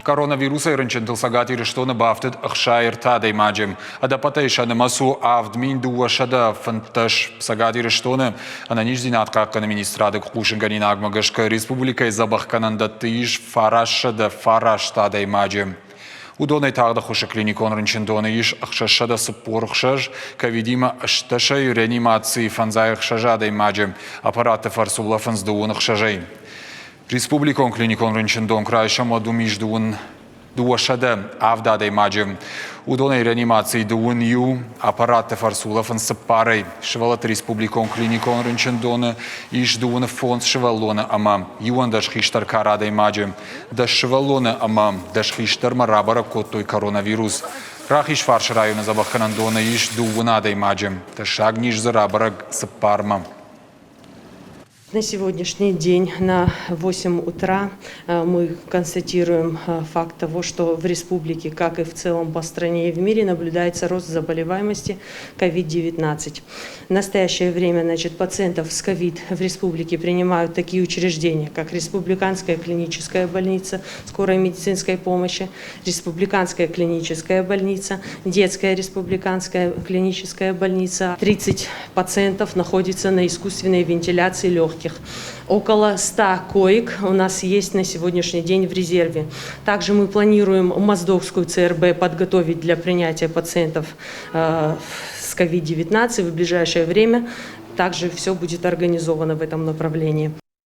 Коронавирусӕй рынчынтыл Цӕгат Ирыстоны бафтыд 63 адӕймаджы. Ӕдӕппӕтӕй сӕ нымӕц у 7215. Цӕгат Ирыстоны ӕнӕниздзинад хъахъхъӕны министрады хъусынгӕнинагмӕ гӕсгӕ республикӕйы дзӕбӕхгӕнӕндӕтты ис 909 адӕймаджы. Уыдонӕй тагъд ӕххуысы клиникон рынчындоны ис 646, ковидимӕ 18-ӕй реанимацийы 56 адӕймаджы, аппаратты фӕрцы улӕфынц дыууын ӕхсӕзӕй. Республикон клиникон рынчындон куы райсӕм, уӕд уым ис дыууын 207 адӕймаджы. Уыдонӕй реанимацийы дыууын иу, аппаратты фӕрцы улӕфынц цыппарӕй. Сывӕллӕтты республикон клиникон рынчындоны ис дыууын фондз сывӕллоны ӕмӕ 11 хистӕр кары адӕймаджы. 10 сывӕллоны ӕмӕ 10 хистӕрмӕ рабӕрӕг кодтой коронавирус. Рахизфарсы районы дзӕбӕхгӕнӕндоны ис дыууын адӕймаджы. Тӕссаг низ дзы рабӕрӕг цыппармӕ. На сегодняшний день на 8 утра мы констатируем факт того, что в республике, как и в целом по стране и в мире, наблюдается рост заболеваемости COVID-19. В настоящее время, значит, пациентов с COVID в республике принимают такие учреждения, как Республиканская клиническая больница скорой медицинской помощи, Республиканская клиническая больница, Детская республиканская клиническая больница. 30 пациентов находится на искусственной вентиляции легких. Около 100 коек у нас есть на сегодняшний день в резерве. Также мы планируем Моздокскую ЦРБ подготовить для принятия пациентов с COVID-19 в ближайшее время. Также все будет организовано в этом направлении.